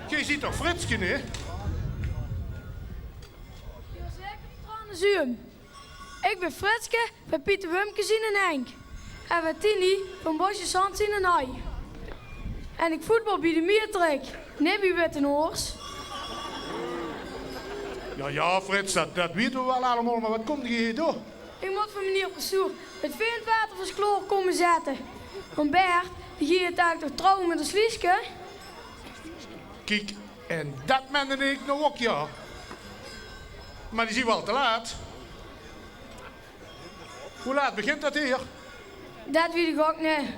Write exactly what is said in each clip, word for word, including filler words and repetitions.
Geej ziet toch Fritske, hè? Jazeker, Tranenzuum. Ik bin Fritske van Pieter Wumkes en Henk. En van Tini van Bosje Sands en Hai. En ik voetbal bie de Miertrek, neet bie Witte Noors. Ja, ja, Frits, dat, dat weite we wel allemaal, maar wat komt ge hier doen? Ik mot van meneer Passoer het veerentwintig vers klaor komen zetten. Want Bert, die geet eigenlijk toch trouwen met ons Lieske? Kiek, en dat mende ik nou ook, ja. Maar die zien we al te laat. Hoe laat begint dat hier? Dat weet ik ook niet.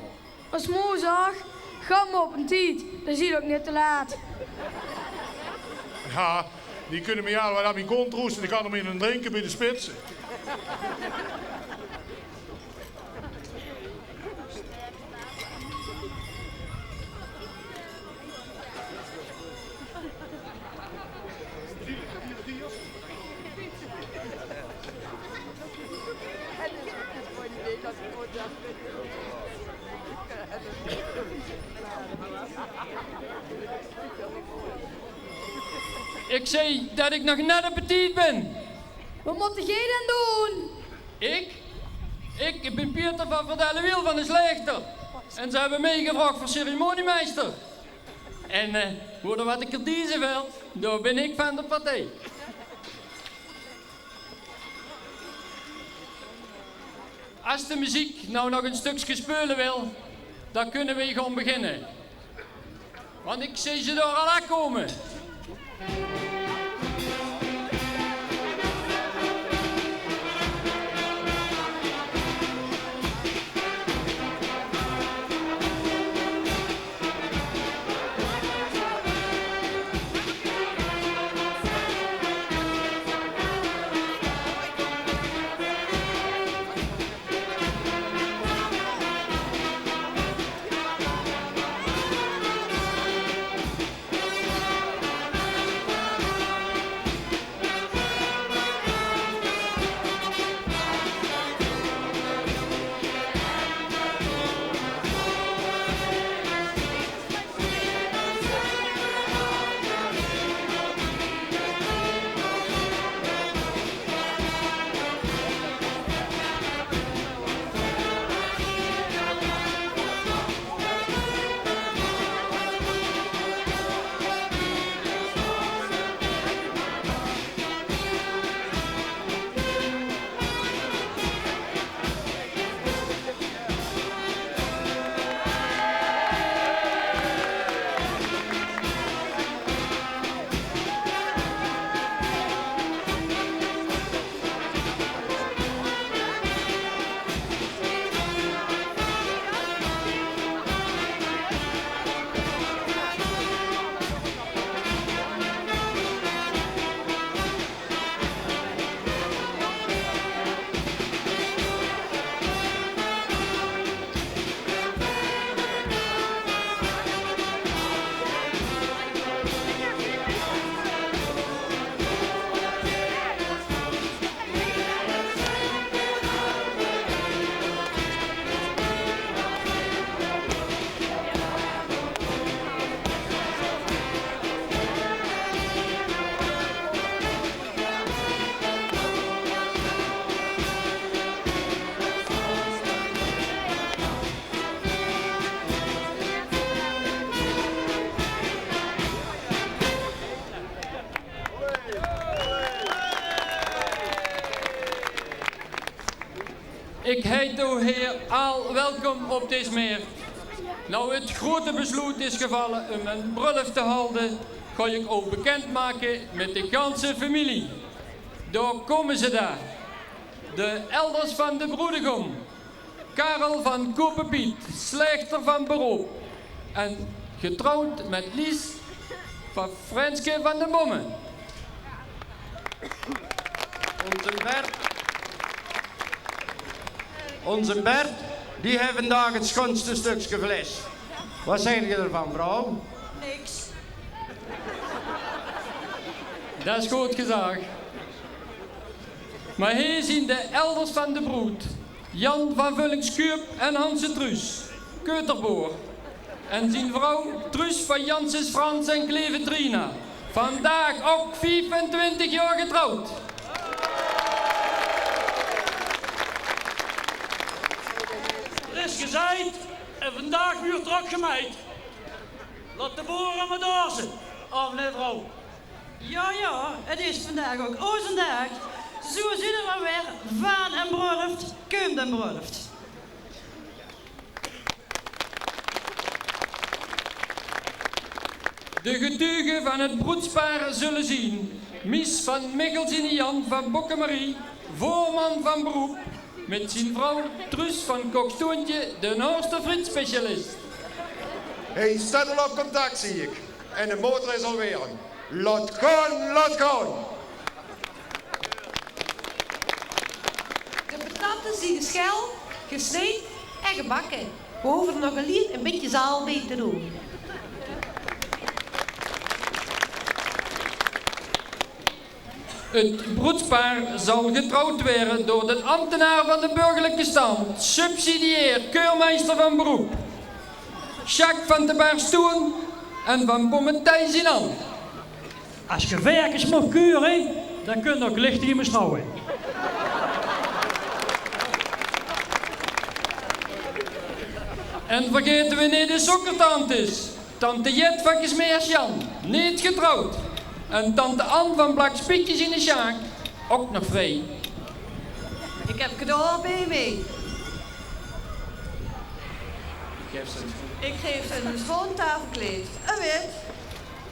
Als moe zag, ga maar op een tiet, dan zie je ook niet te laat. Ja, die kunnen me ja wat aan mijn kont roesten. Ik ga nog maar een drinken bij de spitsen. Ik zei dat ik nog net op de tiet ben. Wat motte geej dan doen? Ik? Ik bin Pieter van Verdelle Wiel van de Slechter. En ze hebben mij gevraagd voor ceremoniemeister. En eh, hoe er wat de kerdiezen velt, daar ben ik van de partij. Als de muziek nou nog een stukje speulen wil, dan kunnen we gewoon beginnen. Want ik zie ze door al aankomen. Ik heet ow heer aal welkom op dit meer. Nou het grote besloet is gevallen om een brulf te halden, ga ik ow bekend maken met de ganse familie. Daar komen ze daar. De elders van de broedegom. Karel van Koperpiet, slechter van beroep en getrouwd met Lies van Frenske van de Bommen. Onze Bert, onze Bert, die heeft vandaag het schoonste stukje vlees. Wat zeg je ervan, vrouw? Niks. Dat is goed gezag. Mer hie zien de elders van de broed, Jan van Vullingskeup en Hanse Truus, Keuterboor, en zien vrouw Truus van Janssens Frans en Kleve Trina, vandaag ok viefentwintig jaor getrouwd. D'r is gezeid en vandaag wuurt d'r ok gemeid. Laot de boere mer doorze, of neet, vrouw? Jao, jao, 't is vandaag ok ózzen daag. Zoe zeen v'r weer, vaan 'n broelof kump 'n broelof. De getuge vaan 't broedspaar zulle zien Mies van Michel ziene Jan van Bokkemarie, veurman van beroep, mèt zien vrouw Truus van Kokstoontje, d'n Horster frietspecialist. Hie steit al op contact, zie ik. En de motor is al weer aan. Laot gaon, laot gaon. De petatte zien gesjeld, gesneed en gebakke. V'r hove nog allein e bietje zaal bij te doen. 't Broedspaar zal getrouwd waere door d'n ambtenaar van de burgerlijke stand, subsidiair keurmeister van beroep, Sjaak van de Baarstoen en van Bommetij zien An. As ge verkes moogt keure, dan kunt ge ok lichte in mestrouwe. En vergaete we neet de sokkertantes. Tante Jet van Kesmeers Jan, neet getrouwd. En tante An van Blakspietje ziene Sjaak, ok nog vrie. Ik heb cadeau bij mee. Ik geef ze een schoon tafelkleed. En wit.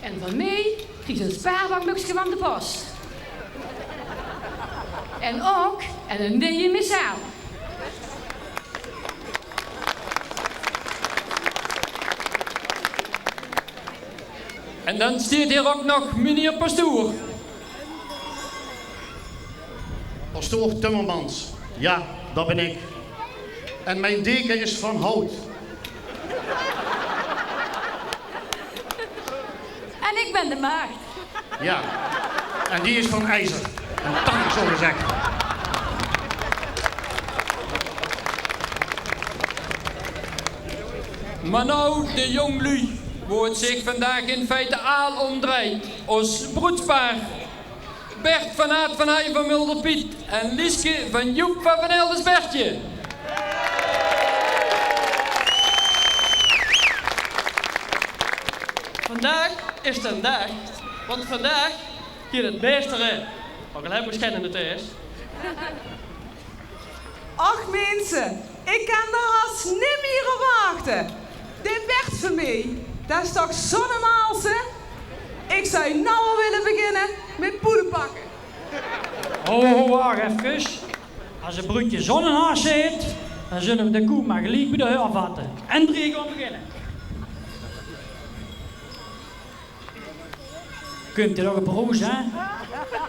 En van mee kriegt ze een spaarbankbukske van de post. En ok en, een nije missaal. En dan steet hier ok nog meneer pastoor. Pastoor Timmermans. Ja, dat ben ik. En mijn deken is van hout. En ik ben de maagd. Ja, en die is van ijzer. En tang, zo gezegd. Mer now de jong luuj, wo 't zich vandaag in feite aal um dreit, os broedspaar. Bert van Aad van Heij van Mulder Piet en Lieske van Joep van Van Elders Bertje. Vandaag is d'n daag, want vandaag geit 't beste rin. Ook al heb ik schijn in de thijs. Ach minse, ik kan d'r haos neet mier op wachte. Dit Bert van mee, dat is toch zo'n maalse? Ik zou now al wille beginne met poelenpakke. Ho, ho, wach efkes. As 't bruudje zo'n haos heet, dan zulle we de koe maar geliek bij de heur vatte. En drie gaon beginne. Kump 't ok op roze, hè?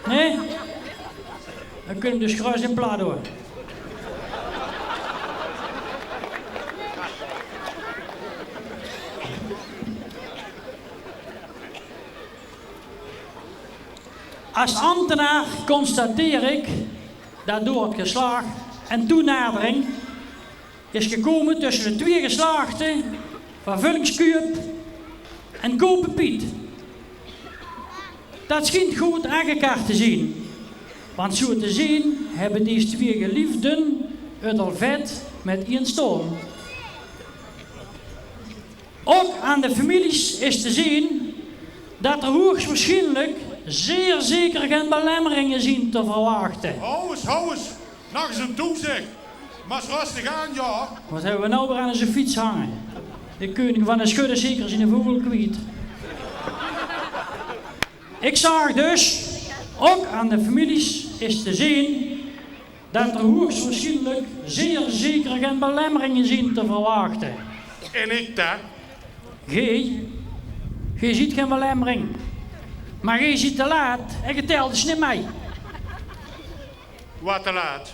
Nee? Dan kump dus gruis in plaat door. As ambtenaar constateer ik dat door 't geslaag en toenadering is gekome tösse de twieë geslaagte van Vullingskeup en Kope Piet. Dat schient good aangekaart te zien, want zoe te zien hebbe dees twieë geliefden 't al vet met ien staon. Ok aan de families is te zien dat er hoegswaarschienlik zeer zeker gen belemmeringe zien te verwachte. Hou ens, hou ens. Nog ens en toe zeg. Mas rustig aan, ja. Wat hebbe we now weer aan ozze fiets hange? De keuning van de schudde zeker ziene vogel kwiet. Ik zaag dus, ok aan de families is te zien dat er hoegswaarschienlik zeer zeker gen belemmeringe zien te verwachte. En ik dan? Gej, gej ziet gen belemmering. Mer gej ziet te laat en gej telt dus neet mei. Wat te laat?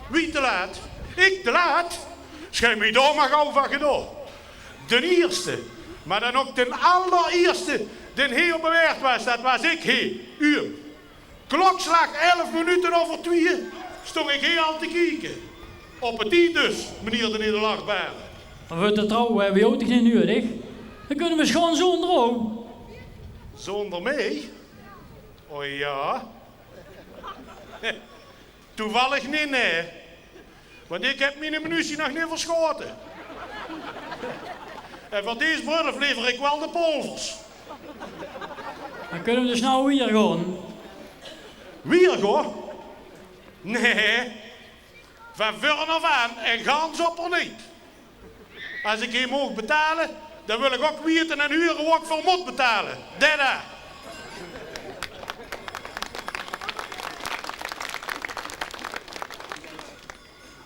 Wie te laat? Ik te laat? Schei mie dao mer gaw van gedoog. Den ierste, mer dan ok den allerierste, den hie op de waert was, dat was ik, hie, uum. Klokslaag elf minute euver twieë stóng ik hiej al te kieke. Op 't tied dus, meneer de Nederlachbare. Mer veur te trouwe hebbe we ouch toch neet nudig? Dan kunne we sjoon zónder ow. Zónder meej? O ja. Toevallig neet, nae. Want ik heb miene munitie nog neet verschote. En veur dees brullof lever ik wel de polvers. Dan kunne we dus now wiejer gaon. Wiejer gaon? Nae. Van veur af aan en gans op er neet. As ik hiej moog betale, dan wil ik ok wiete en hure wo ik veur mót betale. Dada.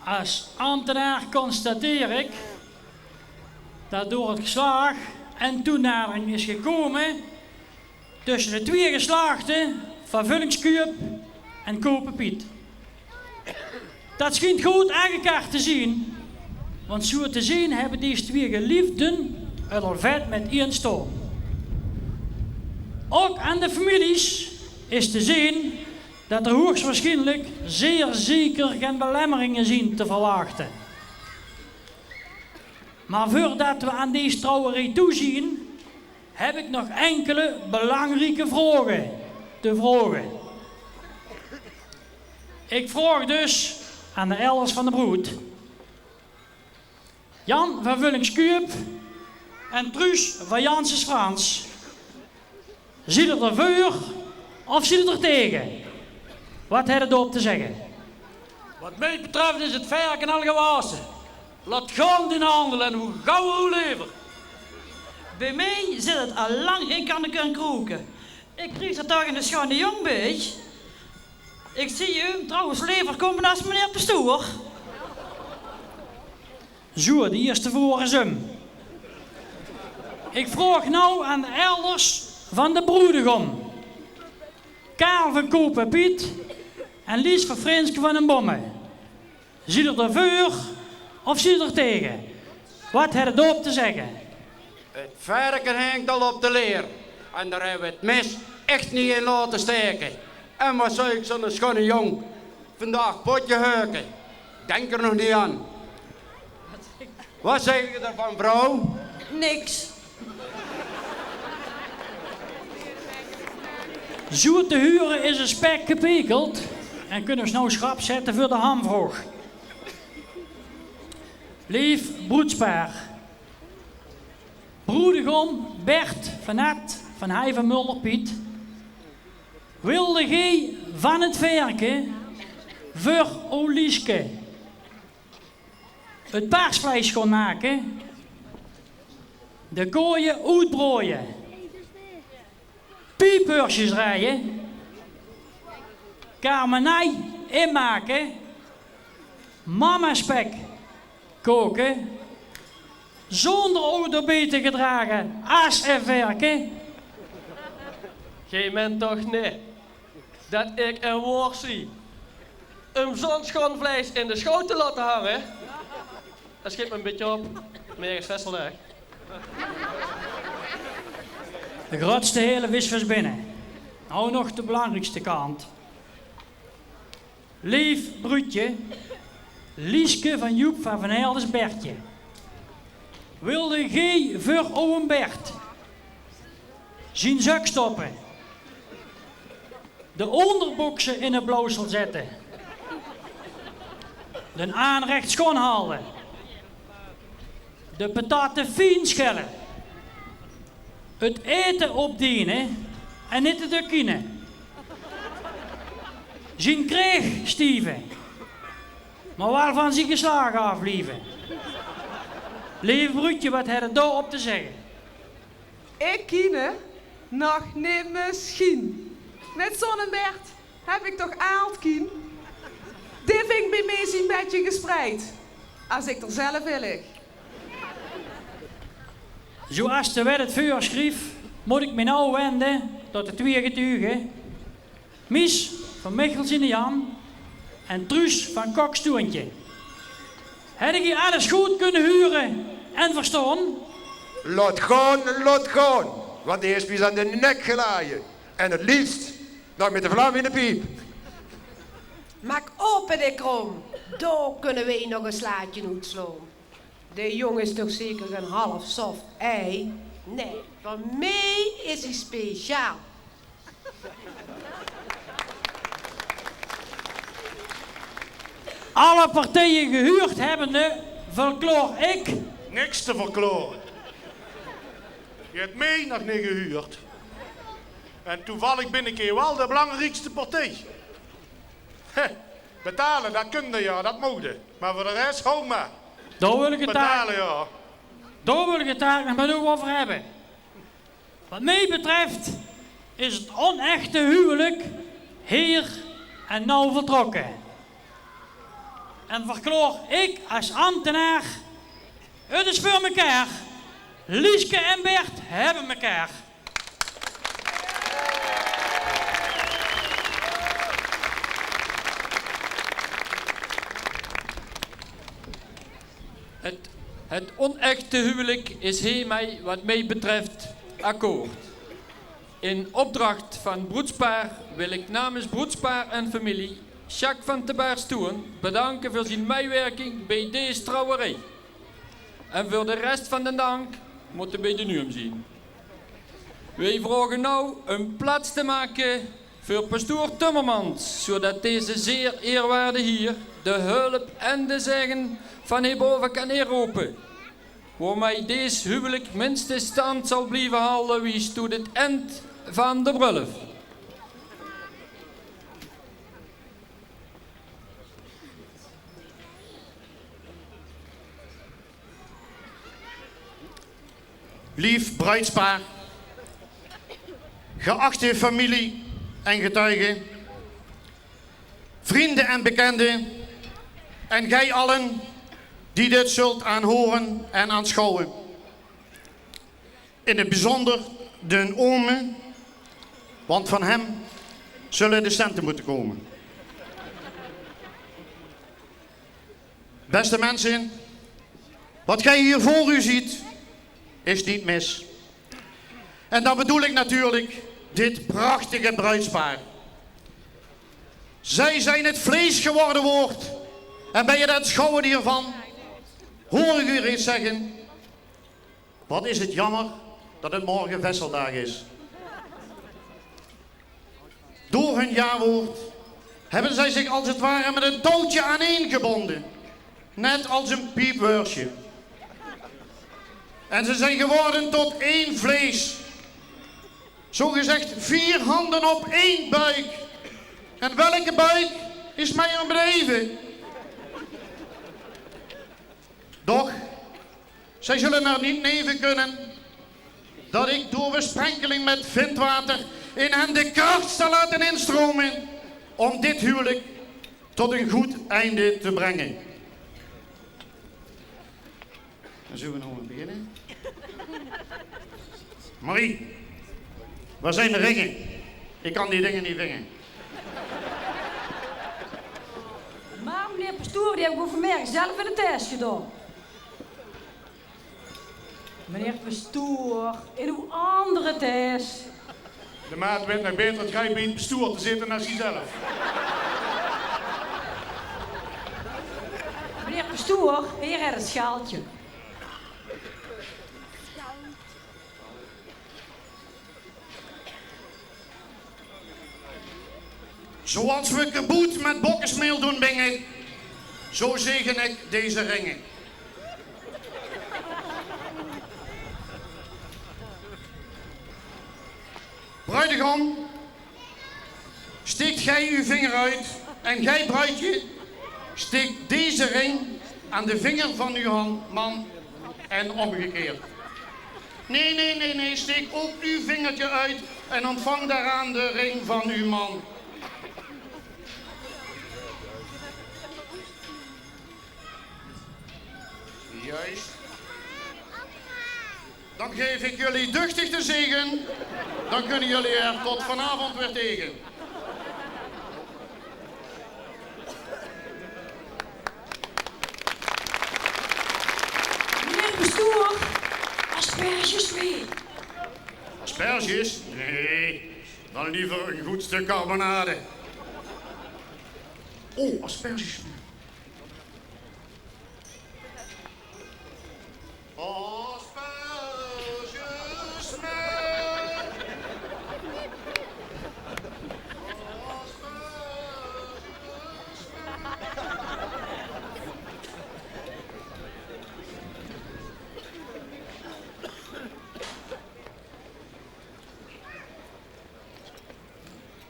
As ambtenaar constateer ik dat door 't geslaag en toenadering is gekome tösse de twieë geslaagte van Vullingskeup en Kope Piet. Dat schient good aangekart te zien, want zoe te zien hebbe dees twieë geliefden 't al vet met-ein staon. Ok aan de families is te zien dat er hoegswaarschienlik zeer zeker gen belemmeringe zien te verwachte. Mer veurdat we aan dees trouwerie toezien, heb ik nog enkele belangrieke vraoge te vraoge. Ik vraog dus aan de elders van de broed. Jan van Vullingskeup en Truus van Janssens Frans. Ziet er d'r veur of ziet er d'r tege? Wat hedde d'r op te zegge? Wat meej betreft is 't verke al gewasse. Laot gaon dien handel en hoe gauwer hoe lever. Beej meej zit 't al lang in kan de kurk roke. Ik krieg d'r toch 'ne sjoone jóng beej. Ik zie um trouwens lever komme as meneer pestoer. Zoe, de ierste veur is um. Ik vraog now aan de elders van de broedegom. Karel van Kope Piet en Lies van Frinske van den Bomme. Ziet er d'r veur of ziet er d'r tege? Wat hedde d'r op te zegge? 't Verke hingk al op de leer en dao hebbe we 't mes ech neet in laote steke. En wat zou ik zoe'ne sjoone jóng vandaag potje heuke? Denk er nog neet aan. Wat zegge d'r van, vrouw? Niks. Zoe te hure is 't spek gepekeld en kunne we now schrap zette veur de hamvraog. Leef broedspaar. Broedegom Bert van Hart van Hei van Mulder Piet. Wilde geej van 't verke veur ow Lieske 't paarsvleis gaon make, de kooie oetbraoje, piepeursjes reie, karmenij inmake, mamaspek koke, zónder ow d'rbie te gedrage as e verke? Geej ment toch neet dat ik en woors zie um zoe'n sjoon vleis in de schouw te laote hange? Dat schiet me 'n bietje op. Mergens Vesseldag. De grootste helf is veur binne. Now nog de belangriekste kant. Leef bruudje, Lieske van Joep van Van Elders Bertje. Wilde geej veur owen Bert zien zök stoppe, de óngerbokse in 't blauwsel zette, den aanrecht schoon halde, de petatte fien schelle, 't ete opdiene en neet te dök kiene, zien kreeg stieve, mer waal van zien geslaag aafblieve. Leef bruudje, wat hedde dao op te zegge? Ik kiene nog neet mesjien. Met zoe'ne Bert heb ik toch aald kien. Dae ving beej meej zien bedje gespreid, as ik d'r zelf in lig. Zoeas de wet 't veursjrief, mót ik meej now wende tot de twieë getuge, Mies van Michel ziene Jan en Truus van Kok Stoentje. Hedde geej alles good kunne hure en verstaon? Laot gaon, laot gaon, want dae is mies aan de nek gelaje. En 't liefst Nou, mit de vlam in de piep. Maak ope de krom, dao kunne weej nog ein slaatje oetslaon. De jóng is toch zeker ein half soft ei? Nae, veur meej is 'r speciaal. Alle partieje gehuurd hebbende, verklaor ik. Niks te verklaore. Ge het meej nog neet gehuurd. En toevallig bin ik hie waal de belangriekste partie. Hè, betale, det kunde, jao, det moogde. Mer veur de res, hou mer. Dao wil ik het Betale, jao. Dao wil ik het eigelik nog mit uch euver hebbe. Wat meej betreft is het onechte huwelik hier en now vertrokke. En verklaor ik as ambtenaar: het is veur mekaar. Lieske en Bert hebbe mekaar. Het, het onechte huwelik is hiermei, wat meej betreft, akkoord. In opdracht van broedspaar wil ik namens broedspaar en familie Sjaak van te Baarstoen bedanke veur zien meiwerking beej dees trouwerie. En veur de rest van den dank mótte beej de nuum zien. Weej vraoge now um plaats te make veur pastoor Timmermans, zoedat deze zeer eerwaarde hier de hulp en de zegen van hie bove kan inrope, waomei dees huwelik minstens stand zal blieve halde wie stoet het end van de brullup. Lief bruidspaar, geachte familie en getuige, vrienden en bekenden en gij allen die dit zult aanhoren en aanschouwen. In het bijzonder den ome, want van hem zullen de centen moeten komen. Beste mensen, wat gij hier voor u ziet, is niet mis. En dan bedoel ik natuurlijk dit prachtige bruidspaar. Zij zijn het vlees geworden woord. En bij het aanschouwen hiervan hoor ik u reeds zeggen: wat is het jammer dat het morgen vesseldaag is. Door hun jawoord hebben zij zich als het ware met een touwtje aaneengebonden. Net als een piepwörsje. En ze zijn geworden tot één vlees. Zogezegd vier handen op één buik. En welke buik is mij om het even? Doch zij zullen er niet neven kunnen dat ik door besprenkeling met vindwater in hen de kracht zal laten instromen om dit huwelijk tot een goed einde te brengen. Dan zullen we nog maar beginnen. Marie, waar zijn de ringen? Ik kan die dingen niet vinden. Maar meneer pastoor, die heb ik vanmorgen zelf in de tas gedaan. Meneer pastoor, in uw andere tas. De maat wint nog beter het rijbewijs pastoor te zitten als hij zelf. Meneer pastoor, hier het schaaltje. Zoals we keboet met bokkesmeel doen bingen, zo zegen ik deze ringen. Bruidegom, steekt gij uw vinger uit en gij, bruidje, steekt deze ring aan de vinger van uw han-, man en omgekeerd. Nee, nee, nee, nee, steek ook uw vingertje uit en ontvang daaraan de ring van uw man. Juist. Dan geef ik jullie duchtig de zegen. Dan kunnen jullie er tot vanavond weer tegen. Meneer pastoor, asperges mee. Asperges? Nee. Dan liever een goed stuk carbonade. Oh, asperges. Asperges.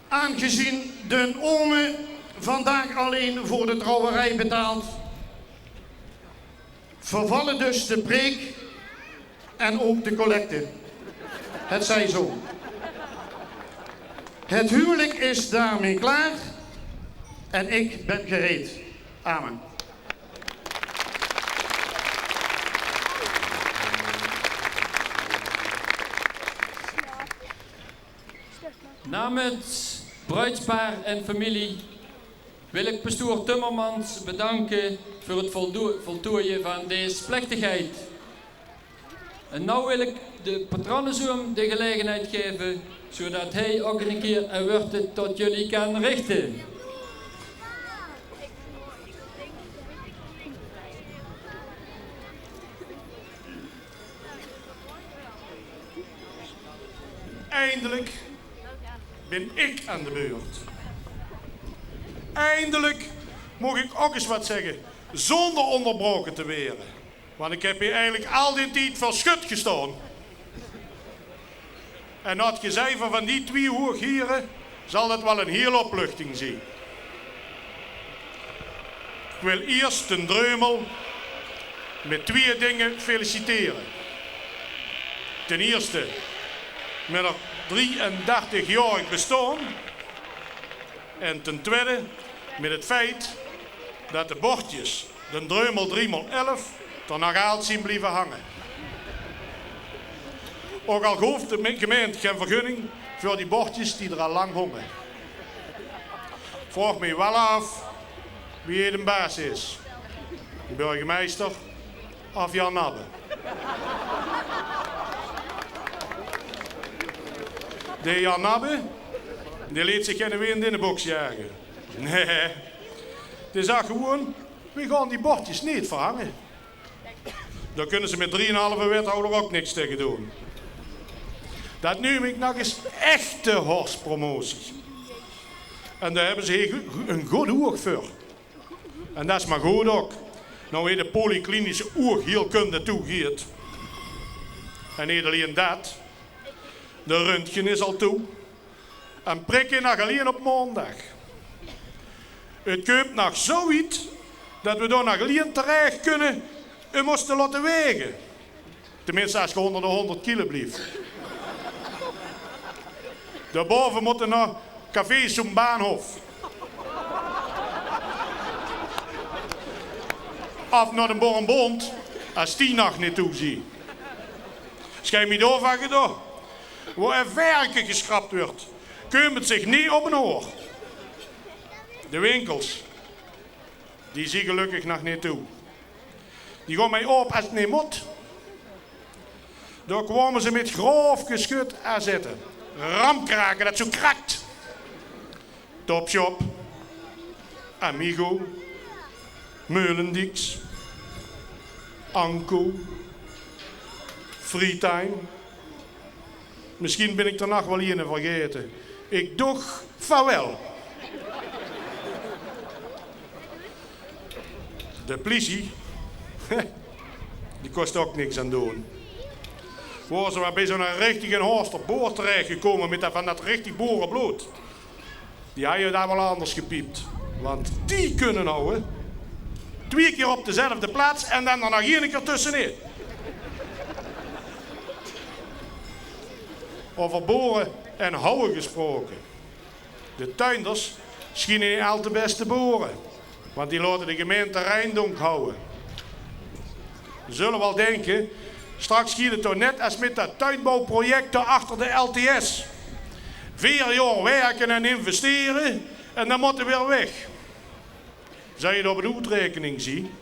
Aangezien den ome vandaag alleen voor de trouwerij betaalt, vervallen dus de preek en ook de collecte. Het zij zo. Het huwelijk is daarmee klaar en ik ben gereed. Amen. Namens bruidspaar en familie wil ik pastoor Timmermans bedanken voor het voldo-, voltooien van deze plechtigheid. En nou wil ik de patronnezoon de gelegenheid geven, zodat hij ook een keer een woord tot jullie kan richten. Eindelijk ben ik aan de beurt. Eindelijk mag ik ook eens wat zeggen zonder onderbroken te worden. Want ik heb hier eigenlijk al die tijd voor schut gestaan. En na het gezeiver van die twee hooghieren zal dat wel een heel opluchting zijn. Ik wil eerst den Dreumel met twee dingen feliciteren. Ten eerste met het drieëndertigjarig bestaan. En ten tweede met het feit dat de bordjes den Dreumel driemaal elf er nog altijd zien blijven hangen. Ook al gaf de me-, gemeente geen vergunning voor die bordjes die er al lang hangen. Vraag mij wel af wie de baas is. De burgemeester of Jan Nabbe. De Jan Nabbe, die liet zich geen wind in de boks jagen. Nee, die zag gewoon: "We gaan die bordjes niet verhangen." Daar kunnen ze met drieënhalve wethouder ook niks tegen doen. Dat noem ik nog eens echte Horstpromotie. En daar hebben ze heel go-, een goed oog voor. En dat is maar goed ook. Nou, weer de polyklinische oogheelkunde toegeet. En niet alleen dat. De röntgen is al toe. En prikken nog alleen op maandag. Het komt nog zo wied dat we daar nog alleen terecht kunnen om ons te laten wegen. Tenminste, als je onder de honderd kilo blijft. Daarboven moeten naar café Zo'n Baanhof. Of naar de Boerenbond, als die nog niet toe zien. Schijnt mij door van gedaan. Waar er werken geschrapt wordt, komt het zich niet op een oor. De winkels, die zien gelukkig nog niet toe. Die gaan mij op als het niet moet. Daar kwamen ze met grof geschut aan zitten. Ramkraken, dat zo krakt. Topshop, Amigo, Meulendieks, Anko, Freetime. Misschien ben ik er nog wel een vergeten. Ik doch van wel. De politie, die kost ook niks aan doen. Waar ze maar bij zo'n richtige Horster boer terechtgekomen met dat, van dat richtig boerenbloed. Die hadden daar wel anders gepiept. Want die kunnen houden. Twee keer op dezelfde plaats en dan er nog één keer tussenin. Over boeren en houden gesproken. De tuinders schijnen niet al te best te boeren. Want die laten de gemeente Rijndonk houden. Ze zullen wel denken, straks schiet het toch net als met dat tuinbouwproject daar achter de L T S. Vier jaar werken en investeren en dan moeten we weer weg. Zou je het op een oetrekening zien?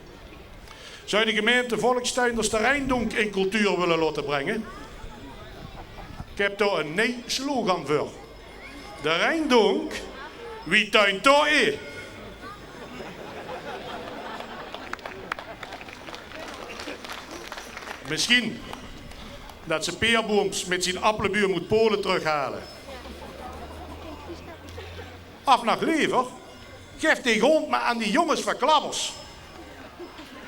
Zou de gemeente volkstuinders de Rijndonk in cultuur willen laten brengen? Ik heb daar een nee slogan voor. De Rijn dónk wie tuin toe. Misschien dat ze Peer Booms mit zien appelebuum oet Pole trökhale. Of nog lever, gef dee grond mer aan die jónges van Klabbers.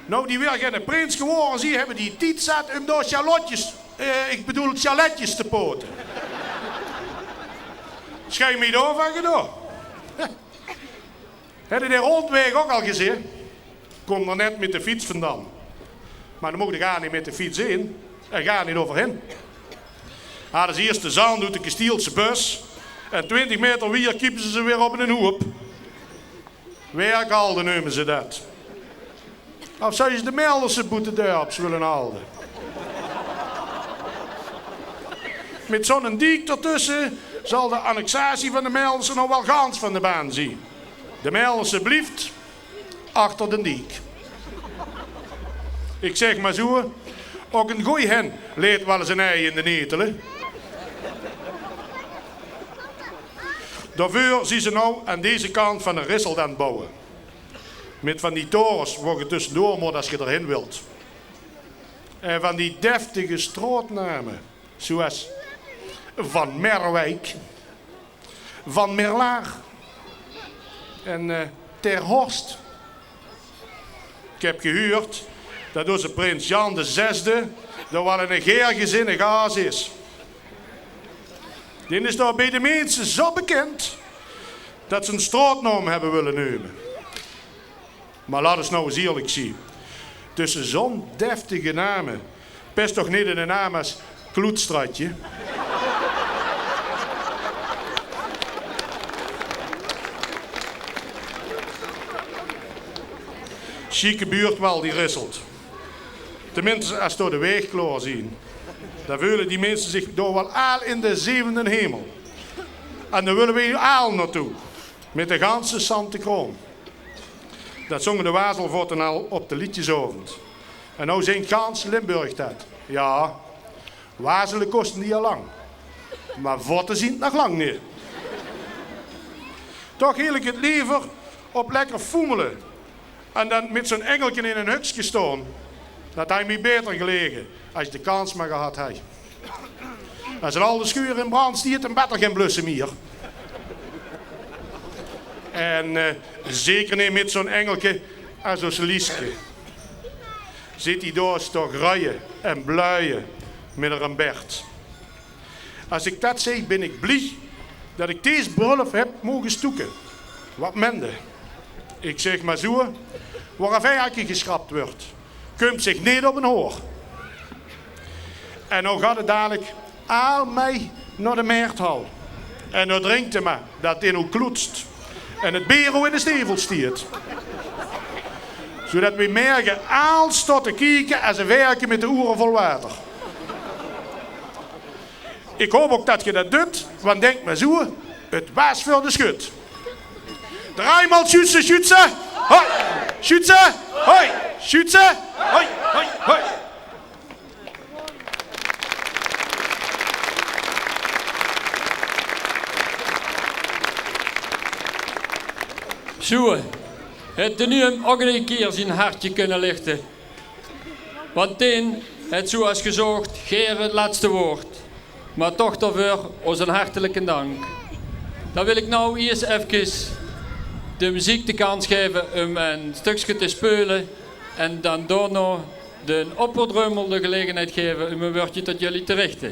Noe die weer geine prins gewore zien, hebbe die tied zat um dao sjalotjes, eh, ik bedoel sjaletjes te pote. Sjuin mie dao van gedoon. Hedde de rondweg ok al gezeen? Kóm d'r net mit de fiets vandan. Mer dan moog d'r gaar neet mit de fiets in en gaar neet euverhin. Hadde ze iers de zand oet de Kestielse bus en twintig meter wier kiepe ze ze weer op 'nen hoep. Werkhalde neume ze dat. Of zouwe ze de Melderse boete dörps wille halde? Mit zo'n diek d'rtösse zal de annexatie van de Melderse noe waal gans van de baan zien. De Melderse blieft achter den diek. Ik zeg mer zoe, ok 'n gooj hen leet waal 'ns 'n ei in de netel, hè. Daoveur zien ze noe aan deze kant van de Risselt aan 't bouwe. Mit van die torens wo ge tössendoor mót as ge d'rhin wilt. En van die deftige straotname, zoeas Van Merwijk, Van Merlaar en, eh, Ter Horst. Ik heb gehuurd dat ózze prins Jan de Zesde d'r waal 'ne gaer gezinne gaas is. Dee is dao bie de minse zo bekind dat ze 'n straotnaam hebbe wille neume. Mer laot ós noe ins ierlik zien. Tösse zo'n deftige name pest toch neet 'ne naam as Kloetstraatje? Sjieke buurt waal, die Risselt. Teminste, as dao de weeg klaor zien, dan veule die minse zich dao waal aal in de zevenden hemel. En dao wille we aal naotoe, mit de ganse Sante Kroon. Dat zonge de Wazelvotte al op de liedjesaovend. En noe zingt gans Limburg dat. Jao, wazele koste die al lang. Mer votte zien 't nog lang neet. Toch hiel ik 't lever op lekker foemele. En dan mit zo'n engelke in 'n hukske staon. Dat haaj mie baeter gelege, as ik de kans mer gehad haaj. As al de sjuur in brand stiet, dan bèt d'r gein blusse mier. En, eh, zeker neet mit zo'n engelke as ós Lieske. Zit die dao te gruie en bluie mit häör bert. As ik dat zeen, bin ik blie dat ik dees brulf heb moge stoeke. Wat mende? Ik zeg mer zoe, wao e verke geschrap wuurt, kump zich neet op 'n hoor. En noe gaat 't dalik aal mei nao de Merthal. En noe drinkt e mer dat in ow kloetst en 't beer ow in de stevel stiet. Zoedat we merge aal staot te kieke as e verke mit de oere vol water. Ik hoop ok dat ge dat dut, want denk mer zoe, 't waas veur de schut. Draai mal, Sjuutse, Sjuutse, hoi! Sjuutse, hoi! Sjuutse, hoi, hoi, hoi! Zoe, het de nuum ok 'ne kier zien hartje kunne lichte. Want deen het, zoeas gezocht, gaer 't letste woord. Mer toch daoveur ózzen hartelijken dank. Dan wil ik noe iers efkes de meziek de kans geve um e stukske te speule en dan daonao de oppertdrummel de gelegenheid geve um e wäördje tot jullie te richte.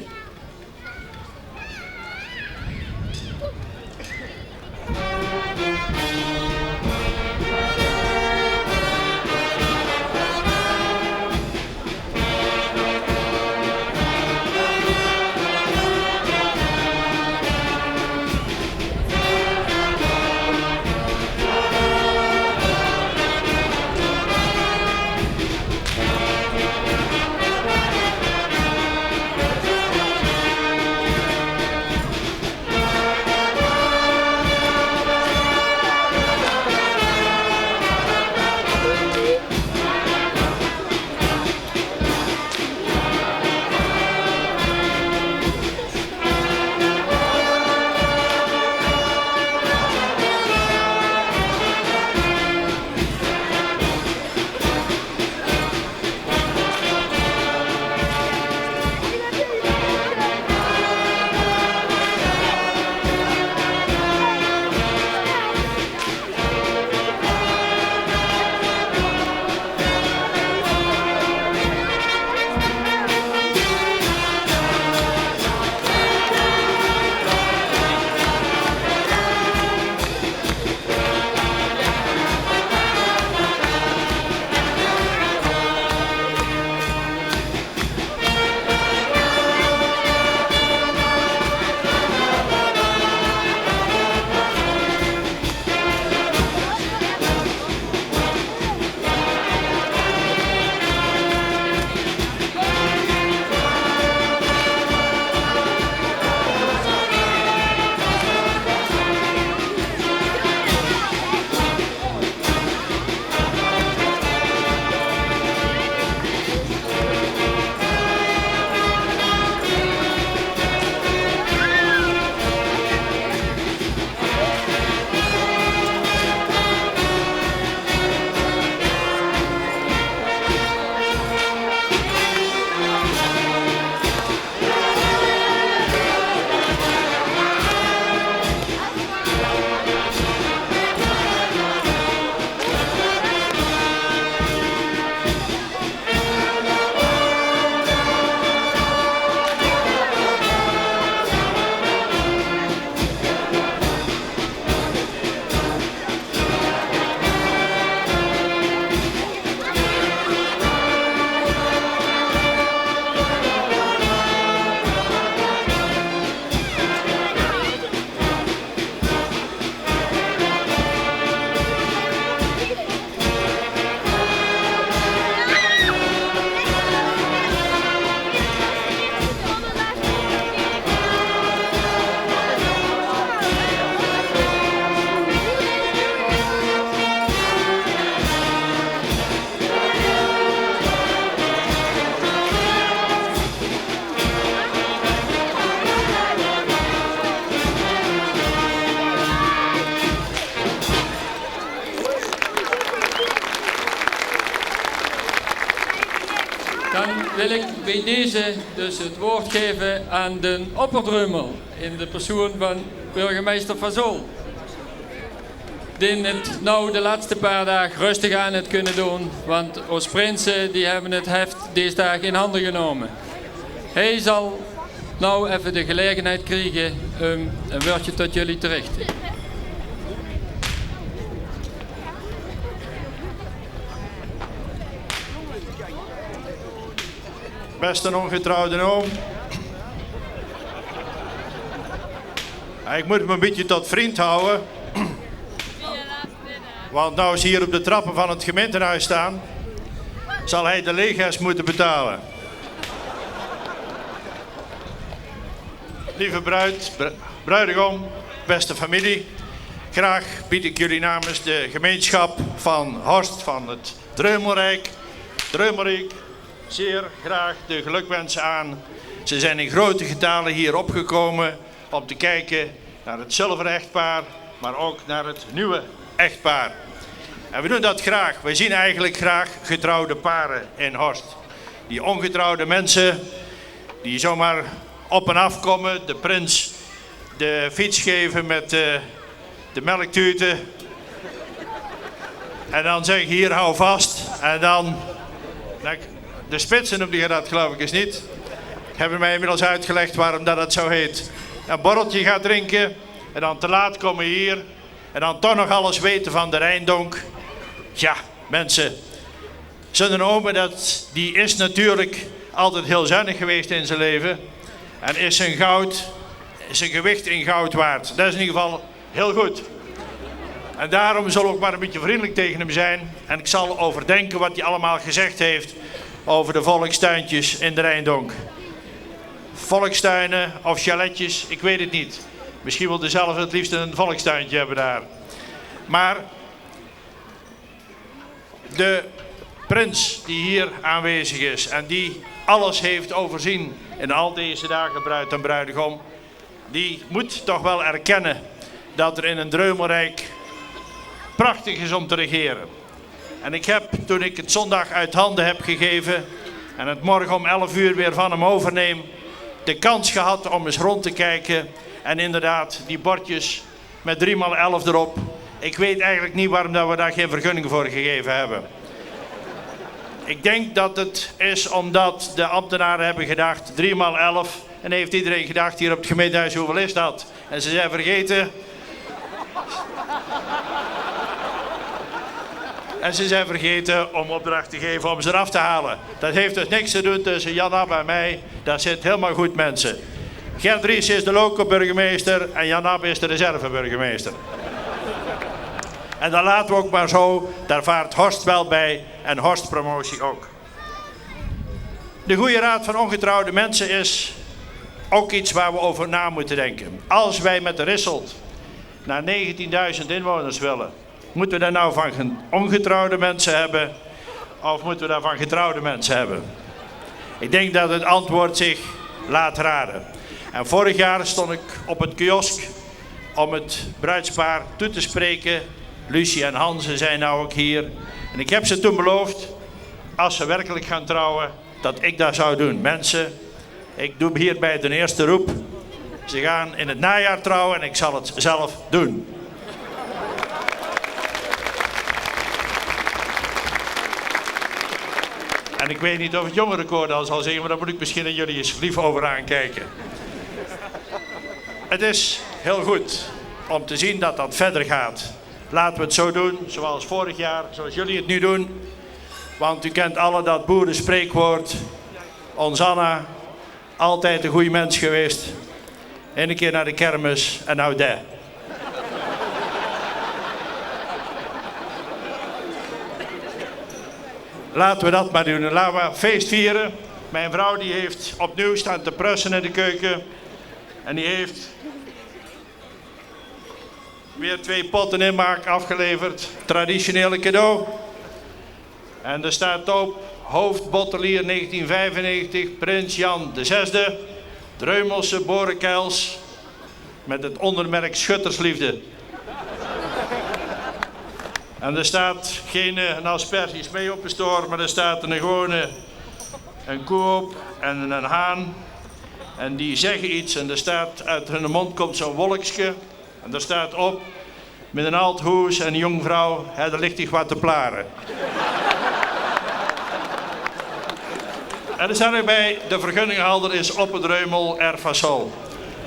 ik bij deze dus het woord geven aan den opperdreumel in de persoon van burgemeister Van Zol, die het nou de laatste paar dagen rustig aan het kunnen doen, want ons prinsen die hebben het heft deze dagen in handen genomen. Hij zal nou even de gelegenheid krijgen om een woordje tot jullie te richten. Beste ongetrouwde oom. Ja, ik moet me een beetje tot vriend houden. Want nou ze hier op de trappen van het gemeentehuis staan, zal hij de leges moeten betalen. Lieve bruid, br-, bruidegom, beste familie. Graag bied ik jullie namens de gemeenschap van Horst, van het Dreumelrijk, Dreumelriek, zeer graag de gelukwensen aan. Ze zijn in grote getale hier opgekomen om te kijken naar het zilveren echtpaar, maar ook naar het nieuwe echtpaar. En we doen dat graag. We zien eigenlijk graag getrouwde paren in Horst. Die ongetrouwde mensen die zomaar op en af komen, de prins de fiets geven met, eh, de melktuten. En dan zeggen: "Hier, hou vast." En dan, dan, de spitsen noemde je dat, geloof ik, is niet. Hebben mij inmiddels uitgelegd waarom dat het zo heet. Een borreltje gaat drinken en dan te laat komen hier. En dan toch nog alles weten van de Rijndonk. Ja, mensen. Zo'n ome, dat, die is natuurlijk altijd heel zuinig geweest in zijn leven. En is zijn goud, zijn gewicht in goud waard. Dat is in ieder geval heel goed. En daarom zal ik maar een beetje vriendelijk tegen hem zijn. En ik zal overdenken wat hij allemaal gezegd heeft over de volkstuintjes in de Rijndonk. Volkstuinen of chaletjes, ik weet het niet. Misschien wil hij zelf het liefst een volkstuintje hebben daar. Maar de prins die hier aanwezig is en die alles heeft overzien in al deze dagen, bruid en bruidegom, die moet toch wel erkennen dat er in een Dreumelrijk prachtig is om te regeren. En ik heb, toen ik het zondag uit handen heb gegeven en het morgen om elf uur weer van hem overneem, de kans gehad om eens rond te kijken en inderdaad die bordjes met drie maal elf erop. Ik weet eigenlijk niet waarom dat we daar geen vergunning voor gegeven hebben. Ik denk dat het is omdat de ambtenaren hebben gedacht: drie maal elf. En heeft iedereen gedacht hier op het gemeentehuis: "Hoeveel is dat?" En ze zijn vergeten. En ze zijn vergeten om opdracht te geven om ze eraf te halen. Dat heeft dus niks te doen tussen Jan Ab en mij. Dat zit helemaal goed, mensen. Gert Ries is de loco-burgemeester en Jan Ab is de reserveburgemeester. En dat laten we ook maar zo. Daar vaart Horst wel bij en Horst Promotie ook. De goede raad van ongetrouwde mensen is ook iets waar we over na moeten denken. Als wij met de Risselt naar negentienduizend inwoners willen, moeten we daar nou van gen-, ongetrouwde mensen hebben of moeten we daar van getrouwde mensen hebben? Ik denk dat het antwoord zich laat raden. En vorig jaar stond ik op het kiosk om het bruidspaar toe te spreken. Lucie en Hanze zijn nou ook hier. En ik heb ze toen beloofd, als ze werkelijk gaan trouwen, dat ik dat zou doen. Mensen, ik doe hierbij de eerste roep. Ze gaan in het najaar trouwen en ik zal het zelf doen. En ik weet niet of het jongerenkoor dan zal zingen, maar daar moet ik misschien aan jullie eens lief over aankijken. Het is heel goed om te zien dat dat verder gaat. Laten we het zo doen, zoals vorig jaar, zoals jullie het nu doen. Want u kent alle dat boerenspreekwoord: "Ons Anna, altijd een goeie mens geweest. Ene keer naar de kermis en nou de." Laten we dat maar doen. Laten we feest vieren. Mijn vrouw die heeft opnieuw staan te prussen in de keuken. En die heeft weer twee potten inmaak afgeleverd. Traditionele cadeau. En er staat op: "Hoofdbottelier negentien vijfennegentig, Prins Jan de zesde, Dreumelse boerekeils met het ondermerk Schuttersliefde." En er staat geen, eh, een asperges mee op de store, maar er staat een gewone Ein koe en eine haan. En die zègke get en d'r steit, oet hunne móndj kump zoe'n wolkske. En dao steit op: mit ein aad hoes en ein jónk vrouw, hè, dao lik dich get te plare. En d'r steit ouch bie: de vergunninghalder is Oppe Dreumel, Erfasol.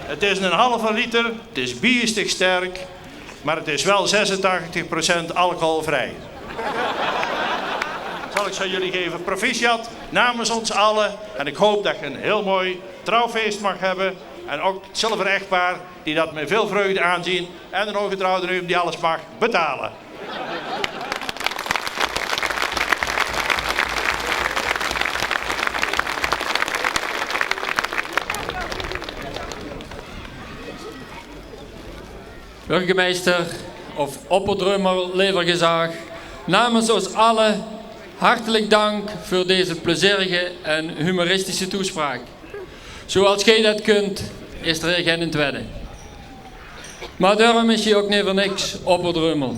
Het is eine halve liter, het is biestig sterk, maar het is wel zesentachtig procent alcoholvrij. Zal ik ze aan jullie geven. Proficiat, namens ons allen. En ik hoop dat je een heel mooi trouwfeest mag hebben. En ook het zilver echtpaar, die dat met veel vreugde aanzien. En de ongetrouwde neef, die alles mag betalen. Burgemeister, of Oppe Dreumel lever gezag, namens ós alle hartelijk dank veur deze plezierige en humoristische toespraak. Zoals gij dat kunt, is er hier geine twiede. Maar daorum is hie ok neet veur niks Oppe Dreumel.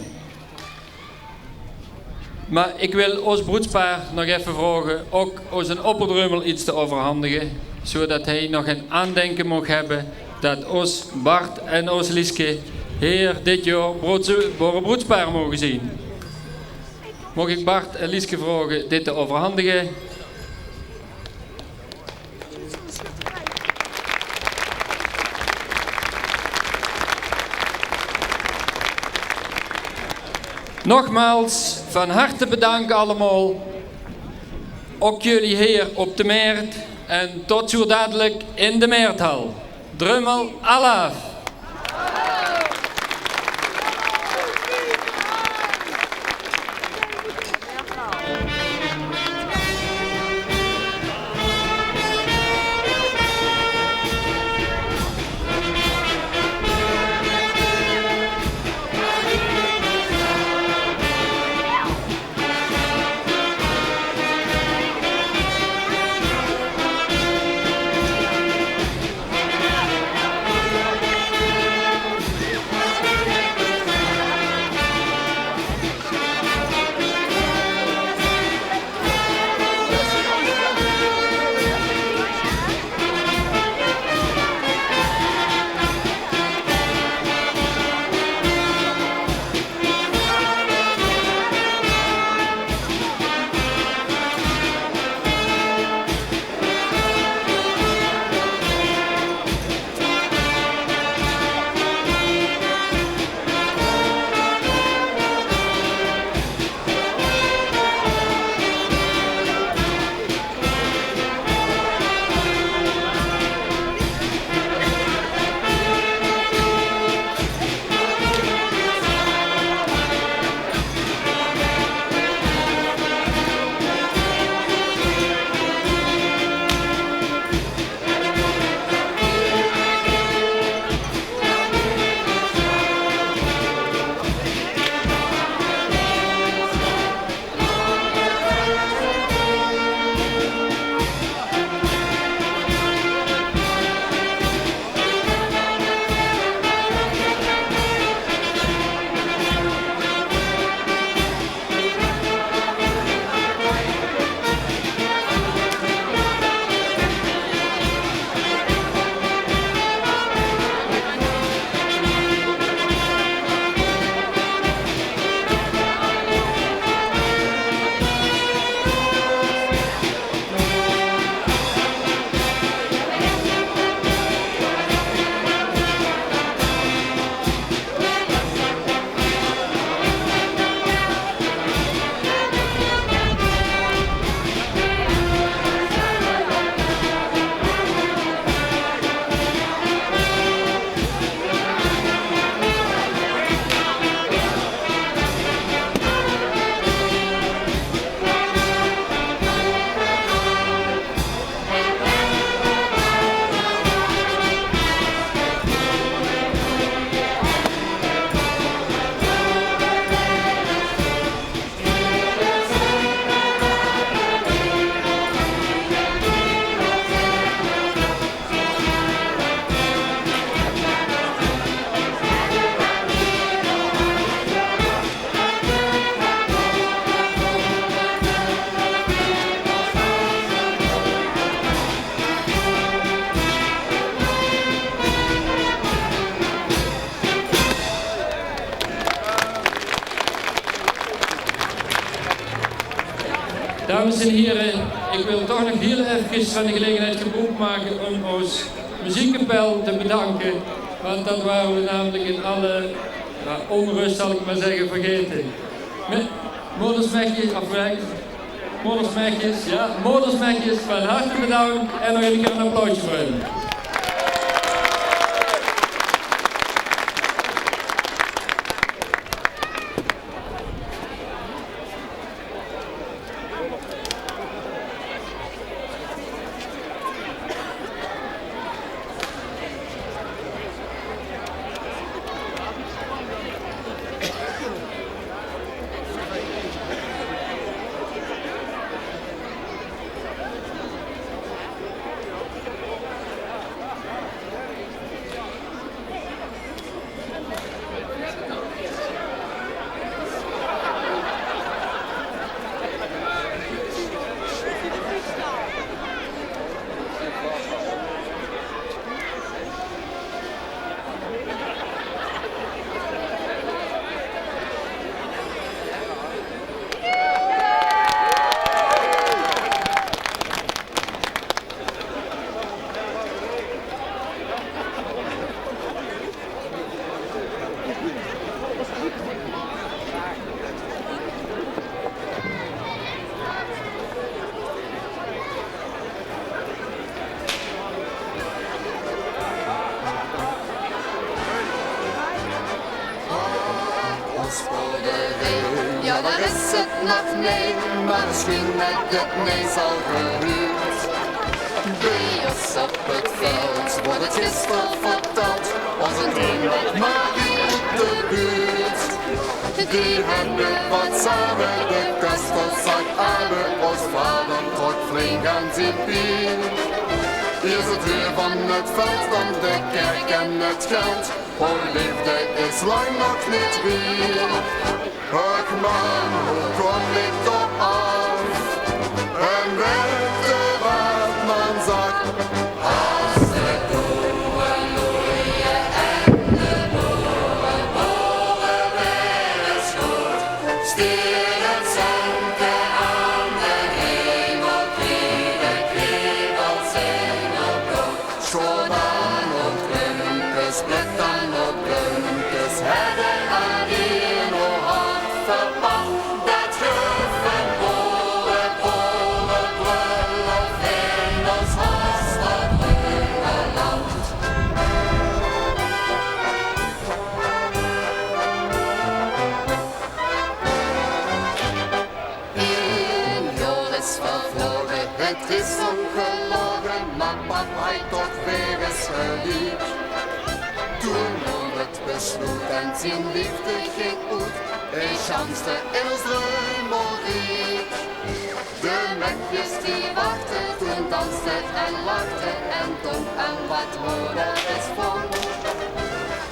Maar ik wil ós broedspaar nog effe vraoge ok ós Oppe Dreumel iets te euverhandige, zoeadet hae nog ein aandenke maag hebbe dat ós Bart en ós Lieske hie dit jaor broeds-, broedspaar moge zien. Maag ik Bart en Lieske vraoge dit te euverhandige? Nogmaals van harte bedank allemaol. Ok jullie hie op de Mert en tot zoe dadelijk in de Merthal. Dreumel alaaf! Dames en hiere, ich wil toch nog hieël efkes van de gelegenheid gebroek make óm ós muziekkapel te bedanke, want det ware we namelik in alle, nou, ónrust, zal ich mer zègke, vergaete. Mit Modersmechjes, of wie hèt 't? Modersmechjes, jao, Modersmechjes, van harte bedank en nog ein kieër ein applausje veur hun. Ós boerderie, jao, dao is 't nog neet, mer mesjien det 't neet zal gehuurd. Bie ós op 't veld woort 't gister vertèld, ós ein vriendin Marie de buurt. Die höbbe waat same de Kastelzak aeve, ós vader trok flink aan zien piel. Iers 't huur van 't veld, dan de kèrk en 't geld. Häör leefde is lang nog neet wied. Och man, wie kóm ich dao aaf? En wèt geer waat man zag? Es de koeë loeie en de boere boere weer is good, steit 't zónke aan de hemel, kriege kriebels in 't blood. Sjoon aan op blumkes, plök dan op blumkes, höbbe aan die nog hart verpand. Det guf ein boere, boere, brullof in ós Hastert Brungerland. Ein jaor is vervloge, 't is óngeloge, mer pap haet toch weer ins geliek. Toen nóm 't besloet en zien leefde ging oet, ich sjanste in ós dreumelriek. De mekjes die wachte, toen danste en lachte en dónk aan waat moder is vónj.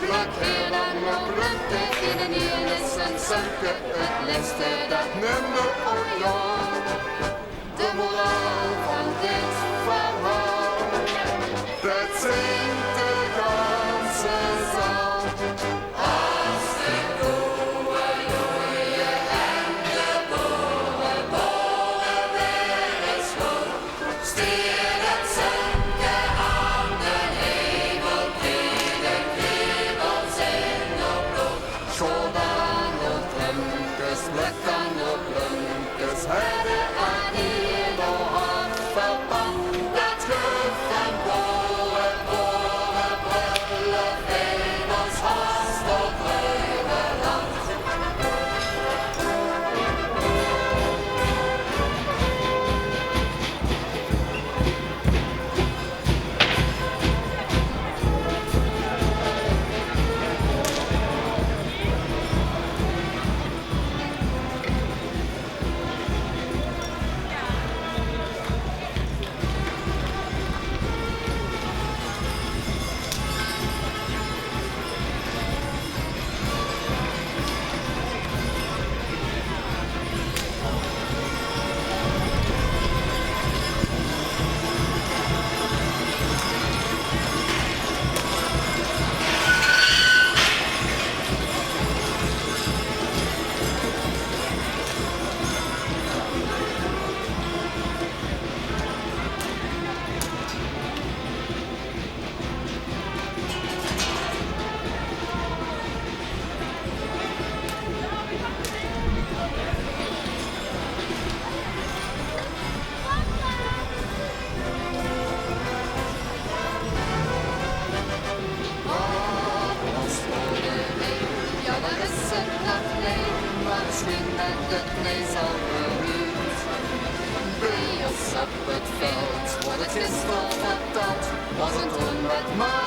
Plök hie dan ein blumke, in de nier is ein zónke, 't leefste det nimmer, o jóng. De moraal van dit verhaal, det zingk de ganse zaal. Es de koeë loeie en de boere boere weer is good, steit 't zónke aan de hemel, kriege kriebels in 't blood. Sjoon dan op blumkes, plök dan op blumkes, höbbe Bij os op het veld wordt het gisteren verteld. Was het toen met maar